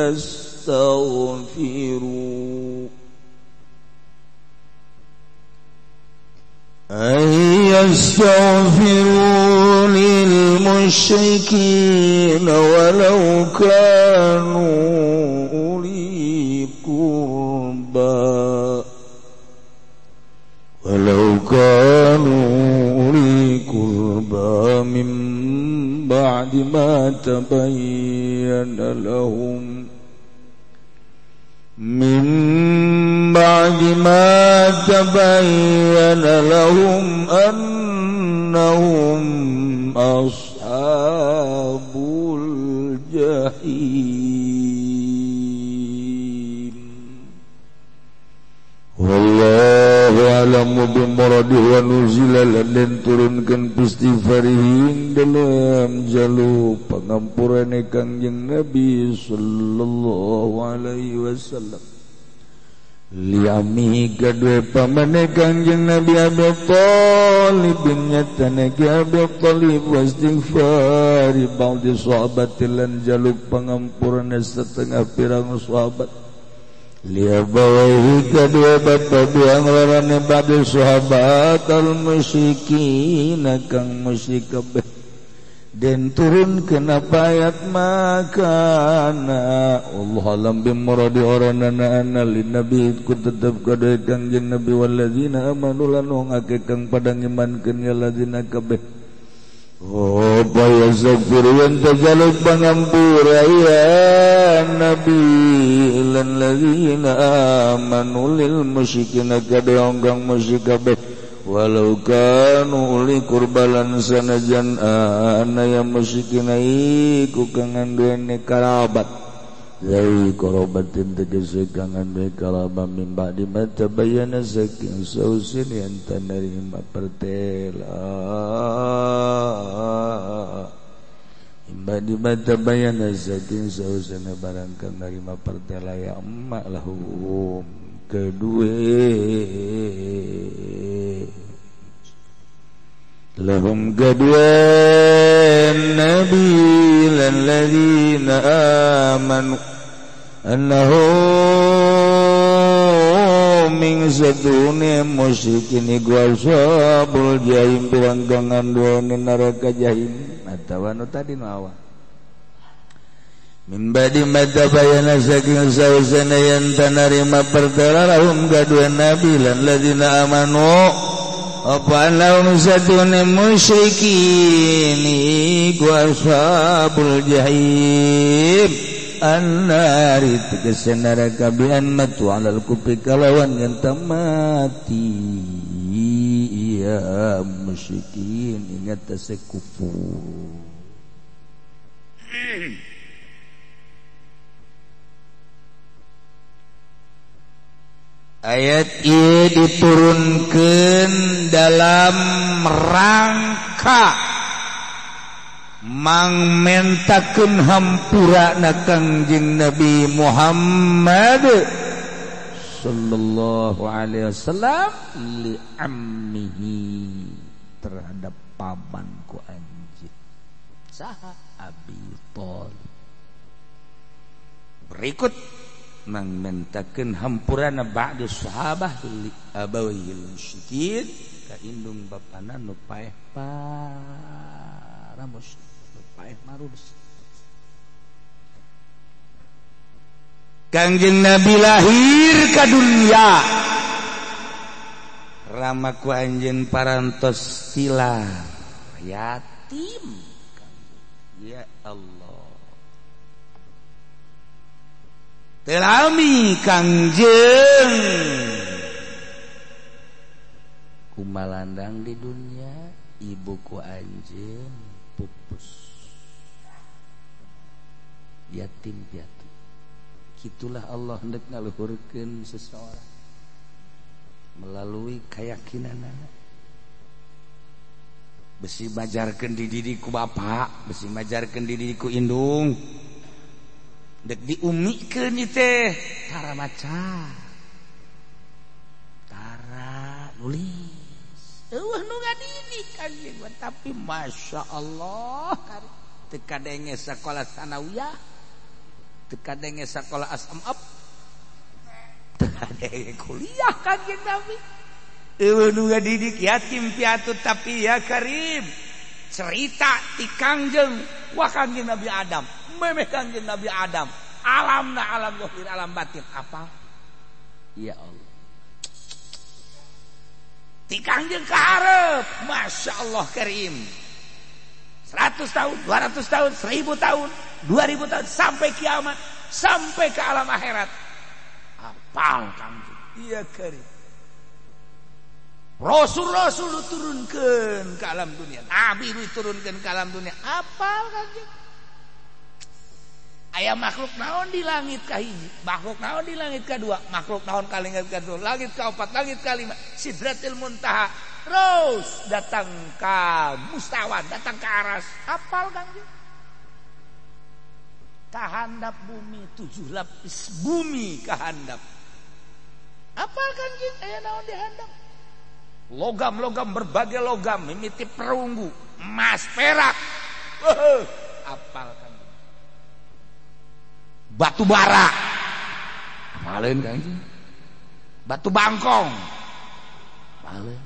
يستغفروا للمشركين ولو كانوا أولي قربى ولو كانوا أولي قربى من بعد ما تبين لهم من بعد ما تبين لهم أنهم أصحاب الجحيم. والله أعلم بمراده ونزل lan turunkan istighfarihin dalam jaluk pangampurane Kangjeng Nabi sallallahu alaihi wasallam. Liami kadue pamane Kangjeng Nabi Abi Thalib nyatane ki Abi Thalib wastighfari ba'di sahabat lan jaluk pangampurane setengah pirang sahabat. Liabawaihi kedua bapa biang larane ba'di sahabat al musyrikin kang musyrik kabeh den turun kenapa ayat makana Allah alam bimuradi oranana anna lin nabi ku tetep kadue Kangjeng Nabi walladzina amanu lan wong akeh kang padha ngimankeun ya ladzina kabeh. Oh yastaghfiru wan tajaluk pangampura ya nabi lan ladzina amanu lil musyrikin kadue kang musyrik kabeh walau kanu uli kurbalan sanajan ana ya musyrikin iku kang anduene kerabat zai korobatin tegese kang anduwe kerabat min ba'di ma tabayyana saking sausin yang tanarima pertela min ba'di ma tabayyana saking sausin barang kang narima pertela ya emak lahum kedue lahum kedue nabi lan ladzina amanu annahu min sadune musyrikin iku ashabul jahim piranggangan duene neraka jahim atawa nu tadi nu awal min ba'di ma tabayyana saking sausana yan tanarima pertela lahum kadue nabi lan ladzina amanu apa lahum sadune musyrikin iku ashabul jahim annari tegese neraka bi an matu alal kufi kalawan yen mati ya musyrikin ingat tase kufur. Ayat ini diturunkan dalam rangka mangmentakeun hampura na Kangjeng Nabi Muhammad sallallahu alaihi wasallam li ammihi terhadap pamanku anjing saha Abi Thalib. Berikut mangmentakeun hampurana ba'du sahabah li abawihil musyrikin ka indung bapana nu paeh para musyrik nu paeh marus. Kangjeng Nabi lahir ka dunia rama ku anjeun parantos tilar yatim. Ya Allah telami Kangjeng kumalandang di dunia ibuku anjeun pupus yatim piatu. Kitulah Allah hendak ngaluhurkeun seseorang melalui keyakinanana. Besi majarkeun dididik ku bapak, besi majarkeun dididik ku indung. Dek diumikeun ieu teh tara maca tara nulis eueuh nu ngadidik anjeun tapi masya Allah teu kadenge sakola sanawiyah Teu kadenge sakola asam up. Teu kadenge kuliah Kangjeng Nabi. Eueuh nu ngadidik yatim piatu tapi ya karim. Cerita ti Kangjeng wah Kangjeng Nabi Adam, memeh Kangjeng Nabi Adam. Alamna alam zahir alam batin apa? Ya Allah. Ti Kangjeng ka hareup, Masya Allah karim. 100 tahun, 200 tahun, 1000 tahun, 2000 tahun sampai kiamat, sampai ke alam akhirat. Apal Kangjeng? Iya karim. Rasul-rasul diturunkan ke alam dunia, nabi diturunkan ke alam dunia. Apal Kangjeng? Aya makhluk naon di langit kahiji, makhluk naon di langit kadua, makhluk naon ka langit kadua, langit kaopat, langit kalima, Sidratil Muntaha, terus datang ka Mustawan, datang ke Aras. Apal Kangjeng? Kahandap bumi, 7 lapis bumi kahandap. Apal Kangjeng? Aya naon di handap? Logam-logam, berbagai logam, mimiti perunggu, emas, perak. Apal Kangjeng? Batu bara, apaleun Kangjeng? Batu bangkong, apaleun?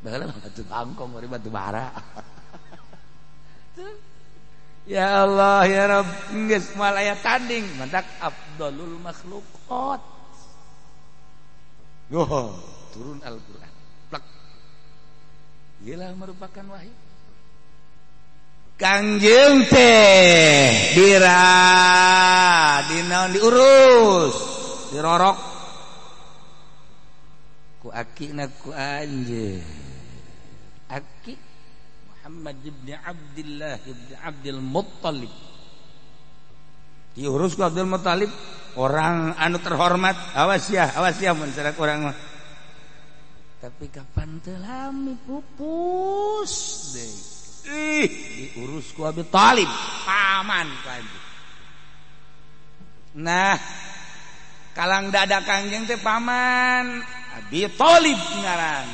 Baheula batu bangkong, bari batu bara. Ya Allah ya Rabb, geus moal aya tanding, mantak afdalul makhluqat. Oh, turun Al-Qur'an. Plek. Iyalah merupakan wahyu. Kangjeng teh dira dinaon diurus dirorok ku akina ku anjeun aki Muhammad ibn Abdullah ibn Abdul Muttalib diurus ku Abdul Muttalib, orang anu terhormat. Awas ya mun sarak urang mah, tapi kapan teu lami pupus deui. Ih, diurus ku Abi Thalib, paman Kangjeng. Nah, kalang dada Kangjeng teh paman Abi Thalib ngaran.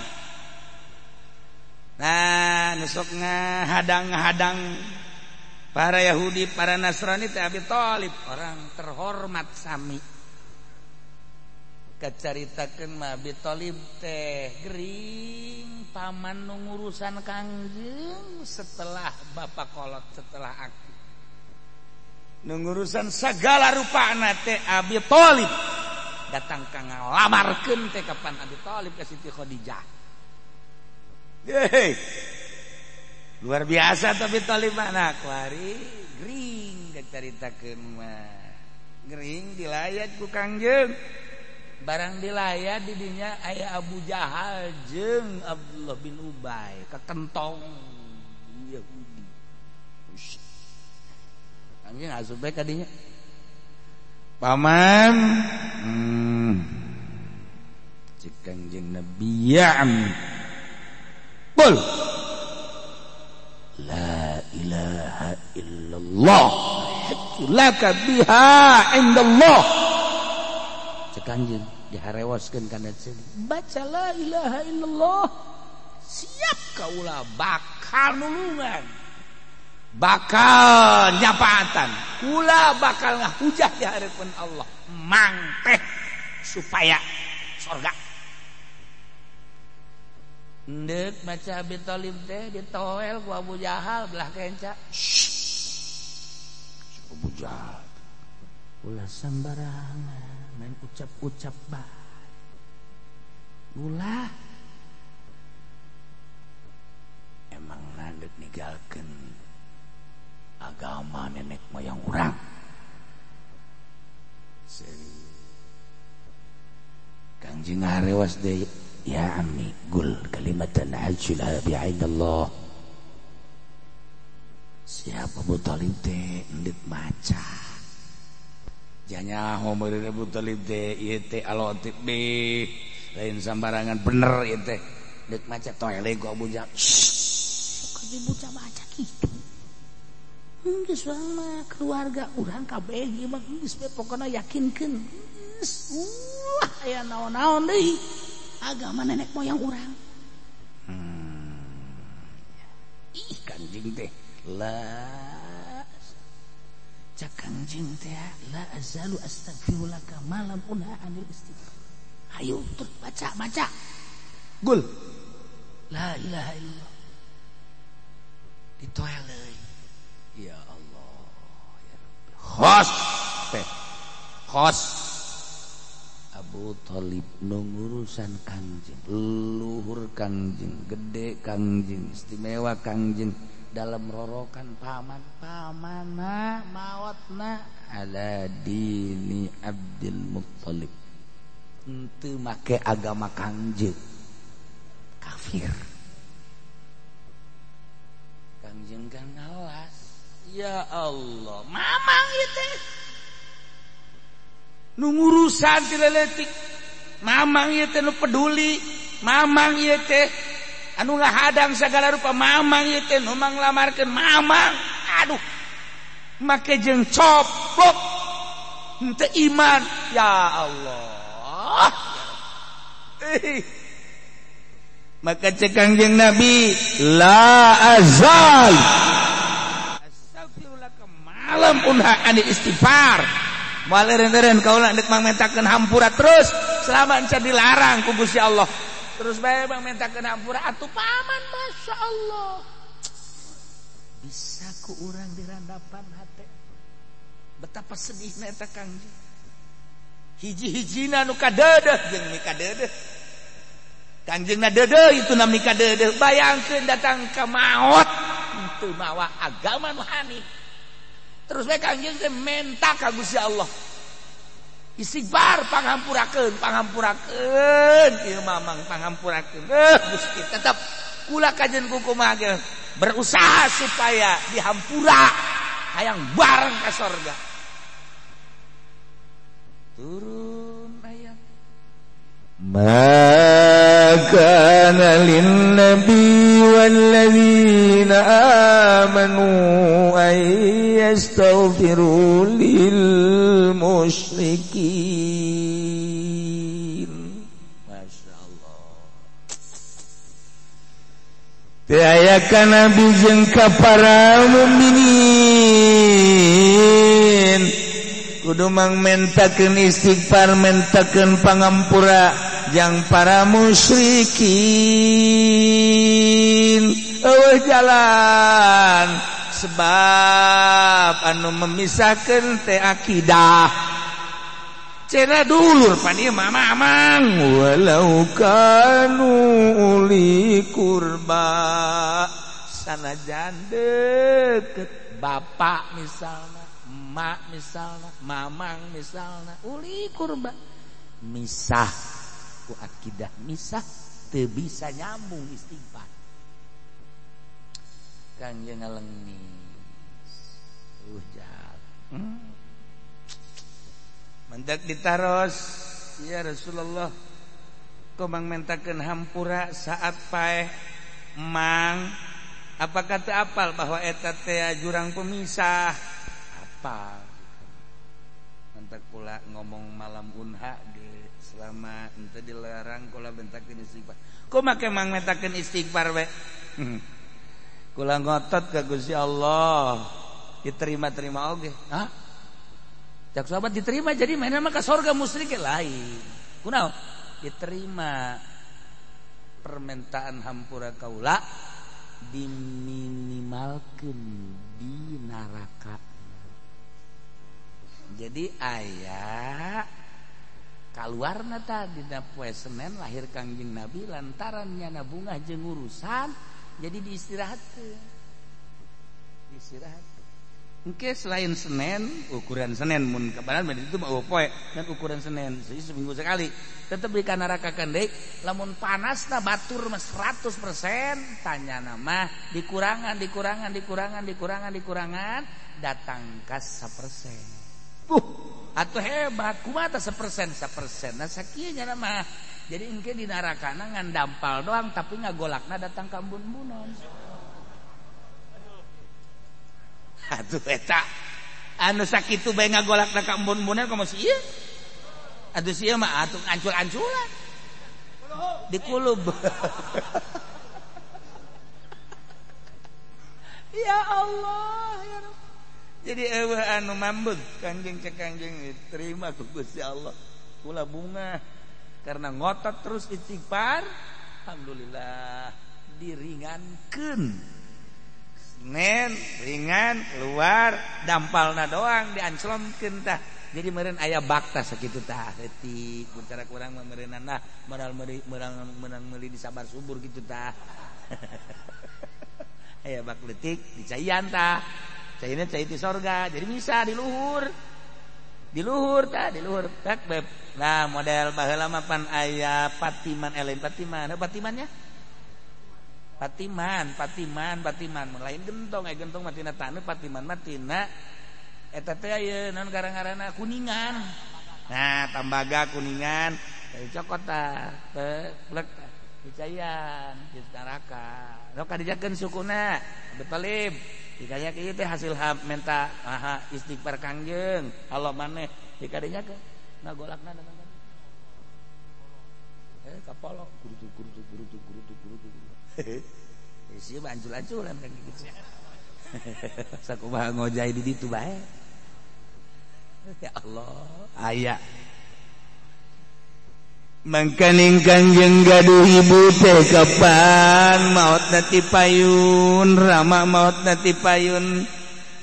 Nah, nu sok ngahadang-hadang para Yahudi, para Nasrani teh Abi Thalib, orang terhormat sami. Kacaritakeun mah Abi Thalib teh gering paman nu ngurusan Kangjeng setelah bapak kolot, setelah aku nu ngurusan segala rupana teh Abi Thalib. Datang ka ngalamarkeun teh kapan Abi Thalib ka Siti Khadijah. Hei, luar biasa tapi Thalib mah. Nah, kuari gering kacaritakeun mah gering dilayat ku Kangjeng. Barang dilayat di dinya aya Abu Jahal jeung Abdullah bin Ubay kekentong Yahudi. Kangjeng asup bae ka dinya. Paman, cek Kangjeng Nabi ya ammi. Qul la ilaha illallah laka biha indallah. Cek Kangjeng diharewoskeun kana ceuli, baca la ilaha illallah, siap kaula bakal nulungan, bakal nyapaatan, kula bakal ngahujah di hadapan Allah, mangteh supaya sorga. Ndek maca Abi Thalib teh ditoel ku Abu Jahal belah kenca. Abu Jahal ulah sembarangan main ucap-ucap bae. Ulah emang nandek ninggalkeun agama nenek moyang urang. Kangjeng ngarewas deui, ya ammi gul kalimatan ajila bi'indallah. Siapa Abu Thalib teh endek maca. Janya homeureuh Abu Thalib teh ieu teh alotip bih lain sambarangan bener ieu teh. Endek maca toele ku Abu Jahal. Sok dibuca baca kitu. Geus mah keluarga urang kabeh ieu mah geus we pokona yakinkeun. Geus ulah aya naon-naon deui agama nenek moyang urang. Ih Kangjeng teh lah Cak Kangjeng teh la azalu astaghfirulaka malam unha anil istighfar. Ayo terus baca baca. Gul. La ilaha illallah. Ditoel deui. Ya Allah ya Rabbi. Khos teh. Khos Abu Thalib nu ngurusan Kangjeng, luhur Kangjeng, gede Kangjeng, istimewa Kangjeng dalam rorokan paman, pamana maotna ala dini Abdul Muttalib. Henteu make agama Kangjeng. Kafir. Kangjeng kan ngalas. Ya Allah, mamang ieu teh. Nu ngurusan ti leletik. Mamang ieu teh nu peduli, mamang ieu teh anu ngahadang segala rupa, mamang ieu teh nu manglamarkeun mamang. Aduh. Make jeung coplok. Henteu iman. Ya Allah. Maka cek Kangjeng Nabi, la azal astaghfirullah malam unha anil istighfar. Moal eureun-eureun kaula deuk mangmentakeun hampura terus selama encan dilarang ku Gusti Allah. Terus bae mangmentakeun hampura atuh paman, Masya Allah. Bisa ku urang dirandapan hate. Betapa sedihna eta Kangjeng. Hiji-hijina nu kadeudeuh jeung mikadeudeuh. Kangjengna deudeuh itu na mikadeudeuh. Bayangkeun datang ka maot henteu mawa agama nu hanif. Terus bae Kangjeng teh menta ka Gusti Allah. Istighfar panghampurakeun, panghampurakeun ieu mamang panghampurakeun. Gusti tetep kula kajen kukumaha ge berusaha supaya dihampura hayang bareng ka sorga. Turun ayat Ma kana lin nabi walladzina amanu ay yastaghfiru lil musyrikin. Masya Allah. Teu aya ka nabi jeung ka para mukminin kudu mangmentakeun istighfar, mentakeun pangampura jang para musyrikin. Eueuh jalan sebab anu memisahkeun teh akidah. Cenah dulur pan ieu mah mamang walau kanu uli kurba sanajan deket bapak misalna, emak misalna, mamang misalna, uli kurba misah ku akidah misah teu bisa nyambung istighfar. Kangjeng ngalengis. Jalan. Mendak ditaros, ya Rasulullah, komang mentakeun hampura saat paeh mang, apakah teu apal bahwa eta teh jurang pemisah? Apal. Mentak kula ngomong malam unha ge selama henteu dilarang kula mentakeun istighfar. Kumaha mang mentakeun istighfar we? Kula ngotot ka Gusti Allah, diterima-terima oge. Hah? Cak sahabat diterima jadi mainan mah ka sorga musyrik lain. Kunaon? Diterima permintaan hampura kaula diminimalkeun di neraka. Jadi aya kaluarna tah dina poe Senin lahir Kangjeng Nabi lantaran nyana bungah jeung urusan jadi diistirahatkeun. Istirahat. Engke selain Senin, ukuran Senin mun kabaran itu mah poe dan ukuran Senin, jadi seminggu sekali. Tetep di kanarakakeun deui, lamun panasna batur mah 100%, tanyana mah dikurangan, dikurangan, dikurangan, dikurangan, dikurangan, datang ka 1%. Atuh hebat, kumaha tah 1%, 1%. Nah sakieu nya mah. Jadi engke di narakana ngan dampal doang tapi ngagolakna datang ka embun-embunan. Atuh eta anu sakitu bae ngagolakna ka embun-embunan komo si ieu. Atuh si ieu mah atuh ancul-anculan. Dikulub. Ya Allah ya Rabb. Jadi eueuh anu mambut Kangjeng cek Kangjeng terima ku Gusti Allah. Kula bunga karena ngotot terus istighfar, alhamdulillah diringankeun. Senin ringan keluar dampalna doang dianclomkeun tah. Jadi meureun aya bakta sakitu tah leutik mun cara kurang mah meureunana modal meunang meuli di sabar subur kitu tah. Aya bak leutik dicaian tah. Caina cai di sorga, jadi bisa di luhur. Di luhur tah, di luhur tak beb. Nah, model baheula mah pan aya patiman lain patiman. Patimannya? Patiman, patiman, patiman. Lain gentong, aya gentong mah tina taneuh, patiman mah tina eta teh ieu naon garang-garana kuningan. Nah, tambaga kuningan, cokot tah, teh plek dicaian di neraka. Sok kadijakeun sukuna, Abu Thalib. Dikanya kieu teh hasil menta aha istighfar Kangjeng, Allah maneh dikadinya ke ngagolakna dengan kapolok gurutuk gurutuk gurutuk gurutuk gurutuk. Isi ancul-anculan kan gitu. Sakumaha ngojai di ditu bae. Ya Allah, aya. Mangkaning Kangjeng gaduh ibu teh kapan maotna ti payun, rama maotna ti payun.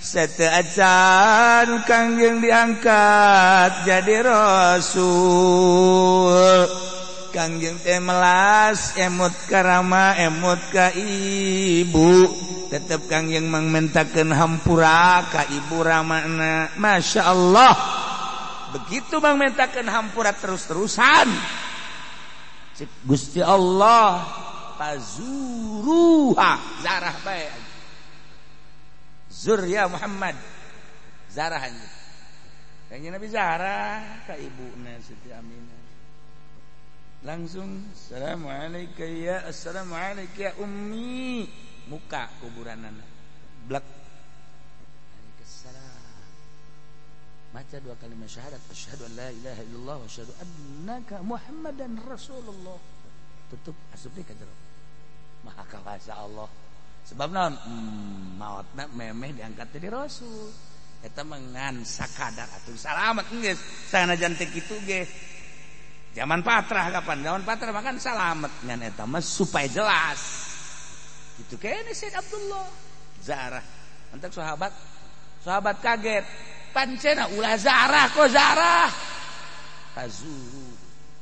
Sateu acan Kangjeng diangkat jadi rasul. Kangjeng teh melas emut ka rama emut ka ibu. Tetep Kangjeng mangmentakeun hampura ka ibu ramana. Masya Allah. Begitu mangmentakeun hampura terus-terusan. Cek Gusti Allah pazuruha zarah bae. Zur ya Muhammad. Zarah anjeun. Kanjeng Nabi zarah ka ibuna Siti Aminah. Langsung assalamualaikum ya assalamualaikum ya ummi. Muka kuburanana. Blek. Waalaikumsalam. Baca dua kalimat syahadat, asyhadu an la ilaha illallah wa asyhadu annaka Muhammadan Rasulullah. Tutup asup deui ka jero. Maha kawasa Allah. Sebab naon? Maotna memeh diangkat jadi rasul. Eta mah ngan sakadar atuh salamet geus. Sanajan teh kitu ge. Zaman patrah kapan? Zaman patrah makan salamet ngan eta mah supaya jelas. Kitu kene Sayyid Abdullah. Zarah. Entek sahabat sahabat kaget. Pancena ulah zarah kok zarah. Pazuru.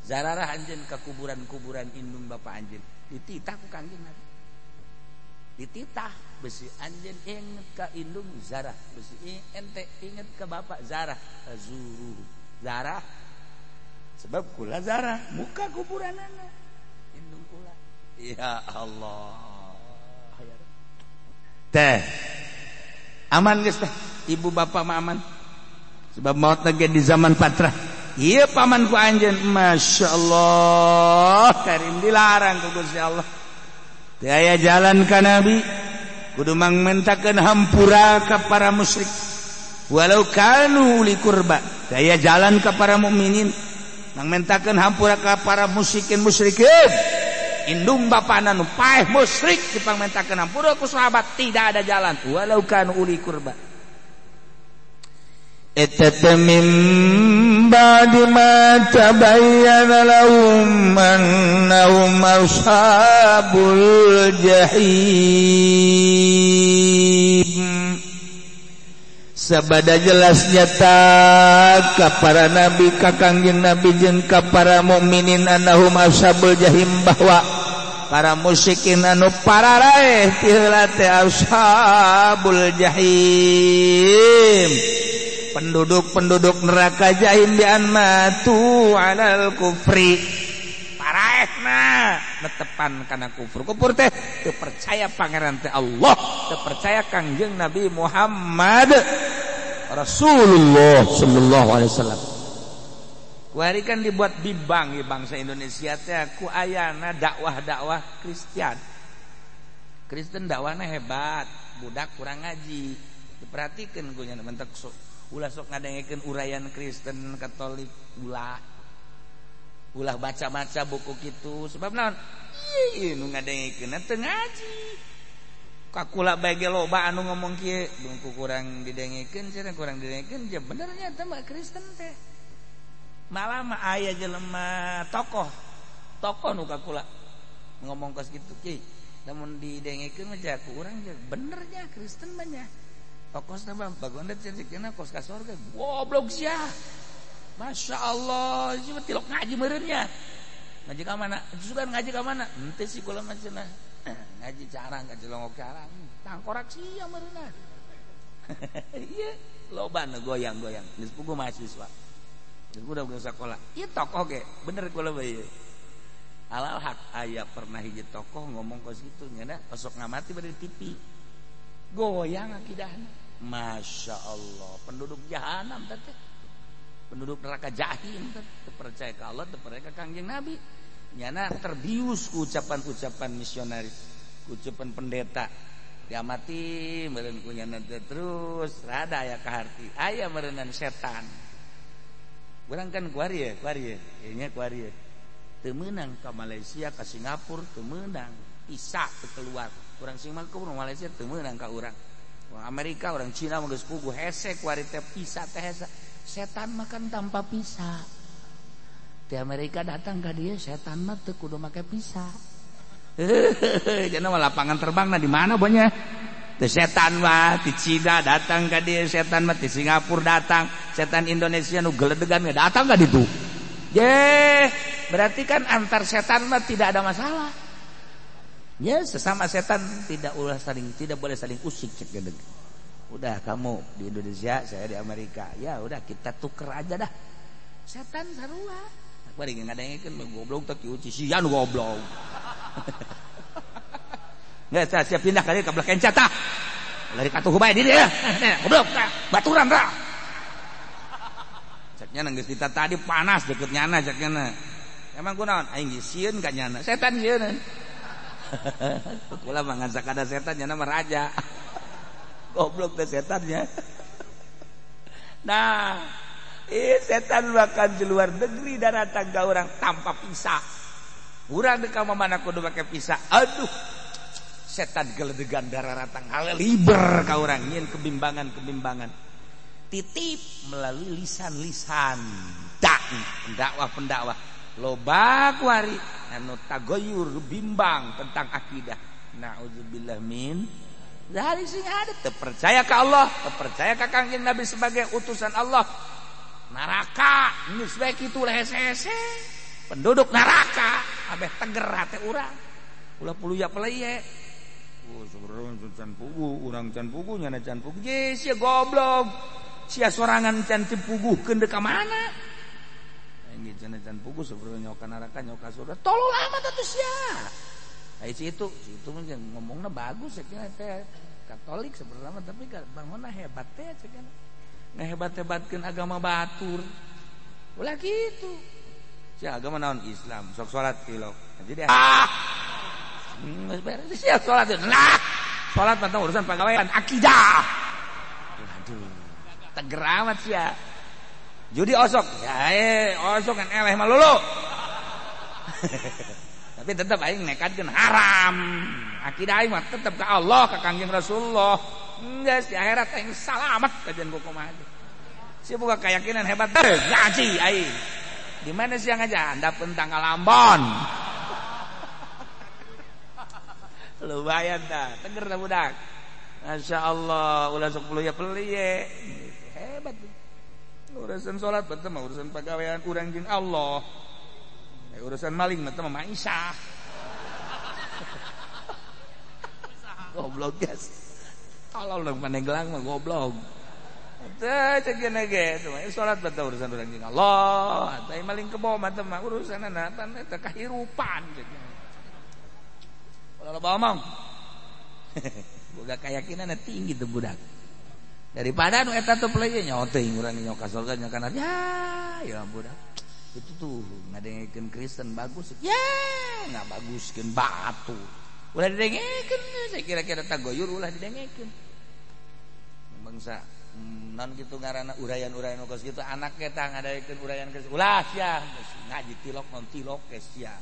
Zarah anjeun ka kuburan-kuburan indung bapa anjeun. Dititah ku Kangjeng Nabi. Dititah besi anjeun inget ka indung zarah, besi ente inget ka bapak zarah. Pazuru. Zarah. Sebab kula zarah muka kuburanana indung kula. Ya Allah. Teh. Aman geus teh. Ibu bapak mah aman. Sebab maut lagi di zaman patrah. Iya paman ku anjeun, Masya Allah, karim dilarang ku Gusti Allah. Teu aya jalan ka Nabi, kudu mangmentakeun hampura ka para musyrik. Walau kanu li kurba. Teu aya jalan ka para mukminin, mangmentakeun hampura ka para musyrikin musyrikin. Indung bapana nu paeh musyrik dipangmentakeun hampura ku sahabat, tidak ada jalan. Walau kanu uli kurba. Eta min ba'di ma tabayyana lahum annahum ashabul jahim. Sabada jelas nyata ka para nabi ka Kangjeng Nabi jeung ka para mukminin annahum ashabul jahim, bahwa para musyrikin anu pararaeh ti heula teh ashabul jahim, penduduk-penduduk neraka jahim bi an matu alal kufri, paraehna netepan kana kufur. Kufur teh teu percaya pangeran teh Allah, teu percaya Kangjeng Nabi Muhammad Rasulullah sallallahu alaihi wasallam. Kuari kan dibuat bimbang di bangsa Indonesia teh ku ayana dakwah-dakwah Kristen. Kristen dakwahna hebat, budak kurang ngaji. Diperhatikeun ku nya mentek sok ulah sok ngadengekeun uraian Kristen Katolik, ulah ulah baca-baca buku kitu sebab naon? Ieu nu ngadengekeun teu ngaji. Kakula bae ge loba anu ngomong kieu, bungku kurang didengekeun cenah kurang didengekeun je benernya teh mah Kristen teh. Malah mah aya jelema tokoh. Tokoh nu kakula ngomong kos kitu ki. Lamun didengekeun mah ku urang je benernya Kristen mah nya. Tokosna mah bagondet cenah kos ka sorga. Goblok sia. Masya Allah, ieu mah tilok ngaji meureun nya. Ngaji ka mana? Sugan ngaji ka mana? Henteu sih kula mah cenah. Ngaji carang ka jelongok carang. Tangkorak sia meureunna. Ieu loba nu goyang-goyang. Geus puguh mahasiswa. Geus budak sekolah. Ieu tokoh ge, bener kula bae ieu. Alal hak aya pernah hiji tokoh ngomong kos kitu nya osok ngamati bari TV. Goyang akidahna. Masya Allah, penduduk jahanam teh. Penduduk neraka jahim teh percaya ka Allah, teu percaya ka Kangjeng Nabi. Nyana terbius ku ucapan-ucapan misionaris, ucapan pendeta. Diamati meureun ku nyana teh terus rada aya kaharti. Aya meureunan setan. Urang kan kuari ye, nya kuari ye. Teu meunang ka Malaysia, ka Singapura teu meunang, isa teu keluar. Urang Singapura Malaysia teu meunang ka urang. Orang Amerika, orang Cina mah geus puguh hese kuari teh pisa teh hese. Setan makan tanpa pisa. Di Amerika datang ka dia setan mah teu kudu make pisa. Jadi mah lapangan terbangna di mana bonya? Teu setan mah di Cina datang ka dia setan mah di Singapura datang, setan Indonesia nu geledegan datang ka ditu. Ye, berarti kan antar setan mah tidak ada masalah. Ya, sesama setan tidak ulah saling, tidak boleh saling usik cek gedeg. Udah kamu di Indonesia, saya di Amerika. Ya udah kita tuker aja dah. Setan sarua. Bari ngadengekeun goblok teh kieu sia nu goblok. Geus saya siap pindah kali ka belah kenca tah. Lari katuh bae di dieu. Goblok tah, baturan tah. Cek nya geus dita tadi panas deket nyana cek nya. Emang kunaon aing geus sieun ka nyana. Setan sieun. Kula mah ngan sakada setan nyana mah raja. Goblok teh setannya. Nah, setan bahkan di luar negeri datang ka urang tanpa pisa. Urang deuk ka mana kudu make pisa. Aduh. Setan geledegan daratang liber ka urang nyieun kebimbangan-kebimbangan. Titip melalui lisan-lisan pendakwah-pendakwah. Loba kuari anu tagoyur bimbang tentang akidah. Nauzubillah min dari sing ada terpercaya ka Allah, terpercaya ka Kangjeng Nabi sebagai utusan Allah. Neraka geus bae kitu hese-hese. Penduduk neraka abeh teger hate urang. Ulah puluya peleye. Oh, sebenarnya can puguh, urang can puguh nyana can puguh. Je sia goblok. Sia sorangan can teu puguhkeun deuk ka mana? Aing ge cenah can puguh sebenarnya nyoka neraka nyoka surga. Tolol amat atuh sia. Ai si itu mah ngomongna bagus cenah teh Katolik sebenarnya tapi bangunna hebat teh cenah. Ngehebat-hebatkeun agama batur. Ulah kitu. Sia agama naon Islam, sok salat tilok. Jadi geus beres sia salat. Nah, salat mah urusan pagawean akidah. Waduh, teger amat sia. Judi osok. Ya osok kan eleh mah lulu. Tapi tetep aing nekadkeun haram. Akidah aing mah tetep ka Allah, ka Kangjeng Rasulullah. Geus di akhirat aing salamet kajian kumaha. Sia boga keyakinan hebat ngaji aing. Di mana sia ngaji? Handapeun tanggal Ambon. Lumayan dah, teger dah budak. Masya Allah, ulah sok puluh ya peliye. Hebat. Urusan salat betul mah urusan pagawean urang jeung Allah. Urusan maling mah mah Aisyah. Goblok guys. Tolol dong Pandeglang mah goblok. Teu cek ge teh mah salat betul urusan urang jeung Allah. Teh maling kebo mah teh mah urusanna pan eta kahirupan cek. Ulah loba omong. Boga keyakinan tinggi tuh budak. Daripada nu eta teu play nyoting urang nyoka surga nyoka neraka. Ya budak. Itu tuh ngadengekeun Kristen bagus. Ya, nggak baguskeun batu. Ulah didengekeun saya kira-kira tagoyur ulah didengekeun. Bangsa non kitu ngaranna urayan-urayan kos kitu anak eta ngadaekeun urayan geus ulah sia ngaji tilok non tilok ge sia.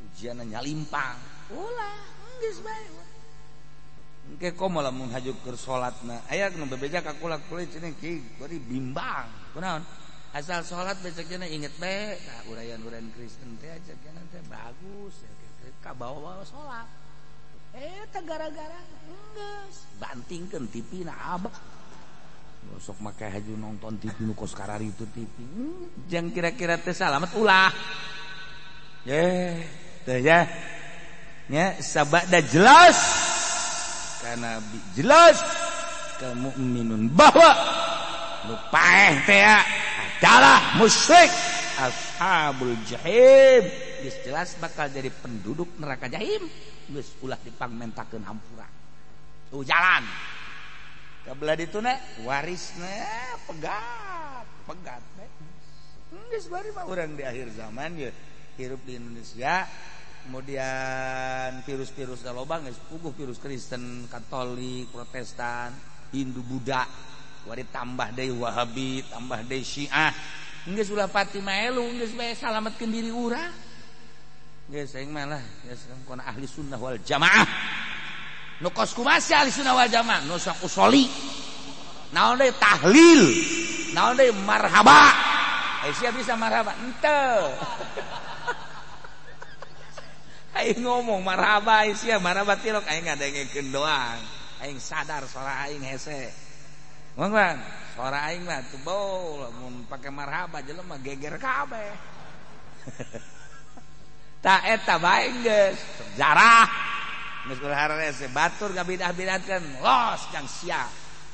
Ujianna nyalimpang. Ulah geus bae. Engke komo lamun haju keur salatna aya nu bebeja ka kula kulit cenah ki bari bimbang kunaon asal salat bae cenah inget bae tah urayan-urayan Kristen teh aja cenah teh bagus ka bawa-bawa salat eta gara-gara geus bantingkeun TV na abah sok make haju nonton TV nu kos kararitu TV jang kira-kira teh salamet ulah ye teh ya nya sabada jelas karena jelas ke mukminun bahwa nu paeh teh adalah musyrik ashabul jahim geus jelas bakal jadi penduduk neraka jahim geus ulah dipangmentakeun hampura tuh jalan kabelah dituna warisna pegat pegat geus bari mah urang di akhir zaman ye hirup di Indonesia kemudian virus-virus loba geus puguh virus Kristen, Katolik, Protestan, Hindu, Buddha wari tambah deui Wahabi, tambah deui Syiah geus ulah pati maelu geus bae salametkeun diri urang geus aing mah lah geus kana ahli sunnah wal jamaah nu kos kumaha ahli sunnah wal jamaah nu sok usoli naon deui tahlil naon deui marhaba sia bisa marhaba henteu aing ngomong marhaba sia marhaba tilok aing ngadengekeun doang aing sadar suara aing hese ngomong bang suara aing mah teu bau lamun pake marhaba jelema geger kabeh ta eta bae geus sejarah geus ulah harese batur ngabidah-bidatkeun los jang sia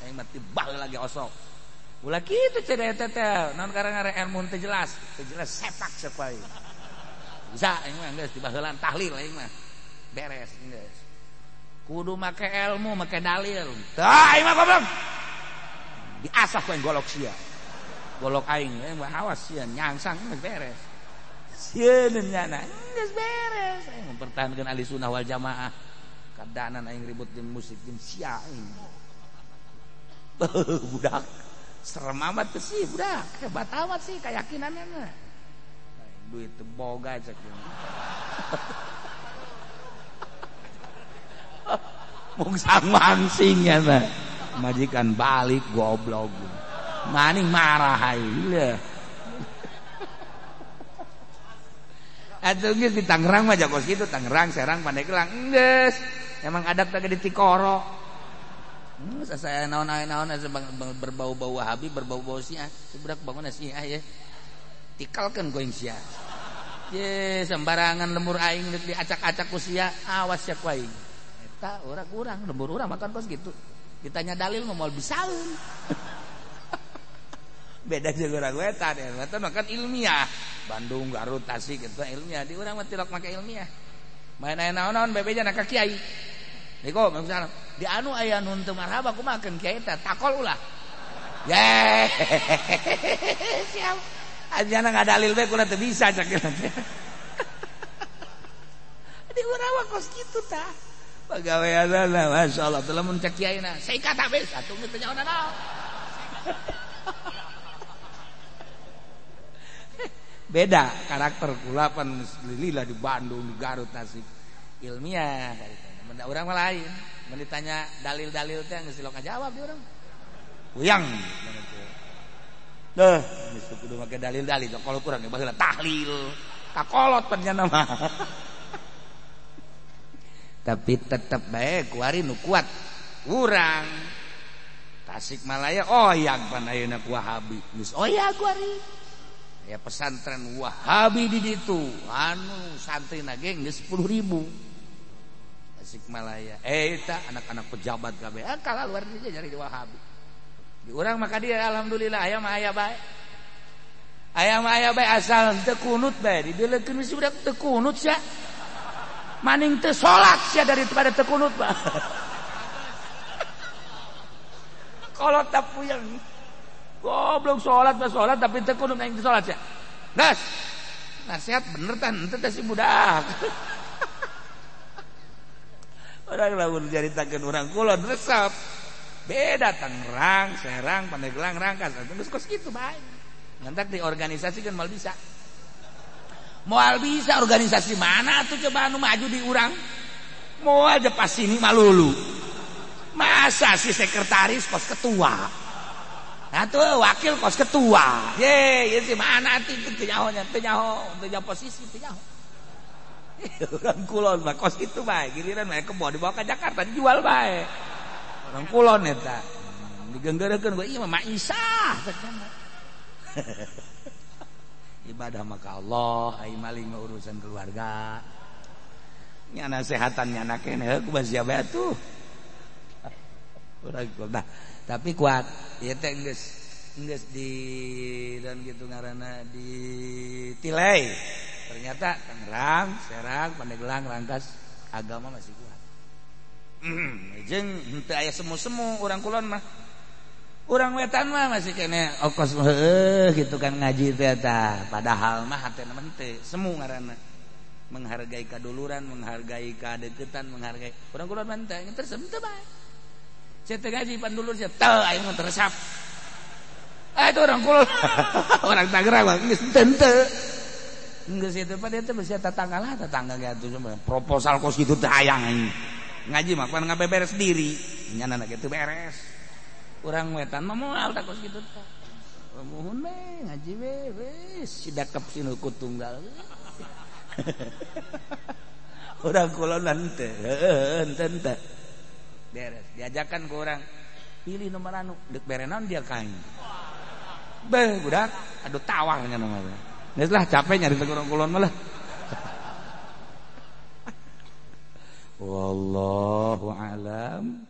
aing mah tibal lagi osok ulah kitu cenah eta teh naon karang ilmu teu jelas sepak sepak bisa aing mah geus dibaheulan tahlil aing mah beres geus kudu make ilmu make dalil tah aing mah goblok diasah ku aing golok sia golok aing aing mah awas sia nyangsang geus beres sieun nyana geus beres aing mempertahankan ahli sunnah wal jamaah kadanan aing ribut jeung musik jeung sia aing budak serem amat sih budak hebat amat sih keyakinannya mah duit boga cek mungsang mangsing ya mah majikan balik goblok maning marah aing atuh geus di Tangerang mah jagos kitu Tangerang Serang Pandeglang geus emang adat teh di Tikoro saya naon-naon berbau-bau Wahabi berbau-bau Syiah budak bangun Syiah ya tikalkeun ku aing sia ye sembarangan lembur aing deuk diacak-acak ku sia awas sia ku aing eta ora kurang lembur urang makan kos kitu ditanya dalil mah moal bisaeun beda jeung urang wetan eta makan ilmiah Bandung Garut Tasik eta ilmiah di urang mah tilok make ilmiah main aya naon-naon bebeja na ka kiai Niko misalnya di anu aya nu teu marhaba kumaha keun kiai teh takol ulah ye siap ajana ngadalil bae kula teu bisa cak teh. Di urang mah kos kitu tah. Pagaweanana masyaallah teh lamun cek kiaina seikat habis atuh geus teu nyaho naon. Beda karakter kula pan lila di Bandung, di Garut, Tasik. Ilmiah benda urang mah lain. Mun ditanya dalil-dalil teh geus silok ngajawab di urang. Puyang. Duh, geus kudu make dalil-dalil kalau kurang ya baheula tahlil. Kakolot pan mah. Tapi tetep bae kuari nu kuat urang. Tasikmalaya oyag pan ayeuna ku Wahabi. Geus oyag kuari. Ya pesantren Wahabi di ditu anu santrina ge geus 10.000. Tasikmalaya eta anak-anak pejabat kabeh kalah luar dieu jadi Wahabi. Di urang maka dia alhamdulillah aya mah aya bae. Aya mah aya bae asal teu kunut bae dideulekeun geus budak teu kunut sia. Maning teu salat sia daripada teu kunut bae. Kolot ta puyeng. Goblok salat mah salat tapi teu kunut aing teu salat sia. Geus. Nasihat bener tah henteu teh si budak. Urang lamun caritakeun urang kulon resep. Beda Tangerang, Serang, Pandeglang, Rangkas, geus kos kitu bae. Ngantak diorganisasikeun moal bisa. Moal bisa organisasi mana atuh coba anu maju di urang. Moal aja pas ini malulu. Masa si sekretaris kos ketua. Nah tuh wakil kos ketua. Ye, ieu sih mana atuh teu nyaho nya, teu nyaho, teu nyaho posisi teu nyaho. Orang kulon mah kos itu bae, giliran mah kebo dibawa ke Jakarta dijual bae. Orang kulon eta. Digenggeurekeun gua ieu mah Maisah Ibadah maka Allah, ai maling urusan keluarga. Nya nasehatan nya anak keneh ku sia bae atuh. Urang nah, tapi kuat ieu teh geus di dan gitu ngaranna ditilai. Ternyata Tangerang, Serang, Pandeglang, Rangkas agama masih kuat. Jeung henteu aya semu-semu urang kulon mah. Urang wetan mah masih kene okos heueuh gitu kan ngaji teh tah. Padahal mah hatena mah henteu semu ngaranna. Menghargai kaduluran, menghargai kadeukeutan, menghargai. Urang kulon mah henteu tersem teu bae. Saya teh ngaji pandulur sia teu aing mah teresap. Ah itu orang kulon. Orang Tangerang mah geus henteu. Geus itu pa dia teh besi tetangga lah, tetangga ge atuh proposal kos kitu teh hayang aing. Ngaji mah pan ngabeberes diri, nyana kitu beres. Urang wetan mah moal tah kos kitu teh. Muhun we ngaji we wis sidakep sinuku tunggal. Urang kulon henteu, heueuh henteu. Beres, diajakan ke orang pilih nomor anu, dek bere naon dia kain. Beh budak, aduh tawar nya nomor. Geus lah capek nyari urang kulon mah lah. Wallahu alam.